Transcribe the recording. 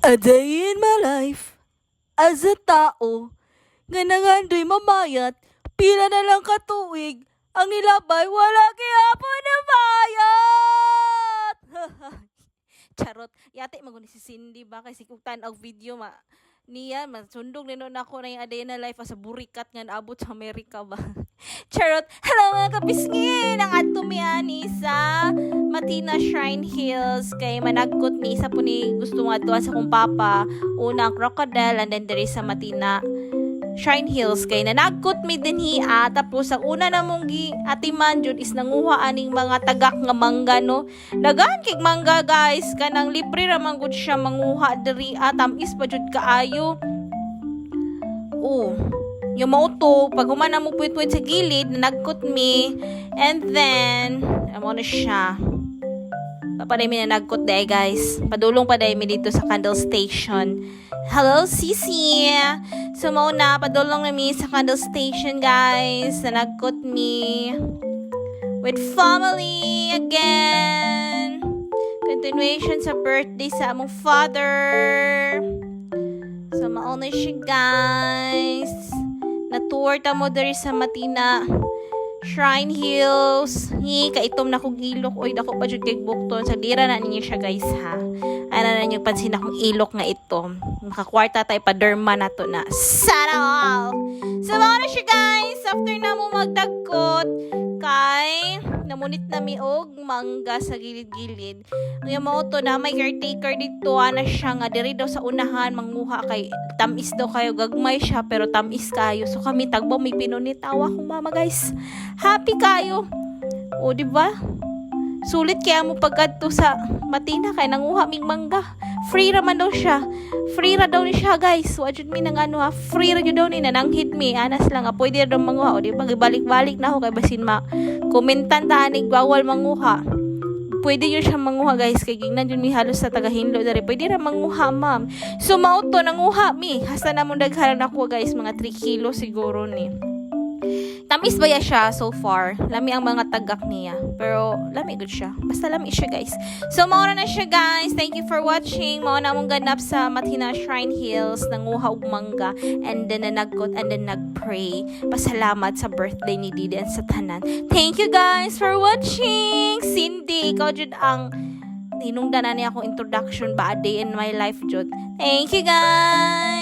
A day in my life as a tao nga nangandoy mamayat, pila na lang ka tuig ang nilabay, wala gihapon namayat. Charot. Yati man ni si Cindy ba kay sikog tan-aw video ma niya masundog nino nako na yung a day in a life as a burikat nga naabot sa Amerika ba. Charot. Hello, mga kapisngin! Ang adto mi ani sa Matina Shrine Hills kay managkot mi sa puni gusto nga adtuan sa kong papa. Una ang crocodile and then diri sa Matina Shrine Hills kay nanagkot mi dinhi ah. Tapos ang una namong gi atiman jud is nanguha aning mga tagak nga mangga, no. Daghan kig mangga, guys, kanang libre ra man gud siya manguha diri ah, tamis pa jud kaayo. Oh, yung mao to, pag human na mo puwit sa gilid, nanagkot mi. And then, amo na siya. Papaday mi nanagkot day, guys. Padulong pa day mi dito sa candle station. Hello, Sisi! So, mao na, padulong na mi sa candle station, guys. Nanagkot mi. With family again. Continuation sa birthday sa among father. So, mao na siya, guys. Na-tour ta mo diri sa Matina Shrine Hills. Hi, kaitom na kong ilok. Oy, dako pa jud kay bukton. Sa dira na ninyo siya, guys, ha. Ana na ninyo pansin akong ilok nga ito. Makakwarta tayo pa derma na to na. Sana all! So, mao na siya, guys. After na mo magdagkot, kay namunit na mi og mangga sa gilid-gilid. Nga mao to na may caretaker dito ana siya nga diri daw sa unahan manguha kay tamis daw kayo, gagmay siya pero tamis kayo. So kami tagbo may pinunit tawa akong mama, guys. Happy kayo. O, di ba? Sulit kaya mo pagkadto sa Matina kay nanguha mig mangga. Free ra man daw siya. Free ra daw ni siya, guys. Wa jud mi nang ano ha. Free ra jud daw ni, nananghid mi. Anas lang nga pwede ra daw manguha. O di ba, gibalik-balik na ako kay basin ma komentan ta anig bawal manguha. Pwede yun siya manguha, guys, kay gingnan jud mi halos sa tagahinlo diri, pwede ra manguha, ma'am. So mao to, nanguha mi hasta na mong daghan ako, guys, mga 3 kilo siguro ni. Tamis ba ya siya so far? Lami ang mga tagak niya. Pero lami good siya. Basta lami siya, guys. So mao na siya, guys. Thank you for watching. Mao na among ganap sa Matina Shrine Hills. Nanguha og mangga and then nanagkot and then nagpray. Pasalamat sa birthday ni Didi and sa tanan. Thank you guys for watching. Cindy, ikaw jud ang hinungdan na niya akong introduction ba, a day in my life jud. Thank you, guys.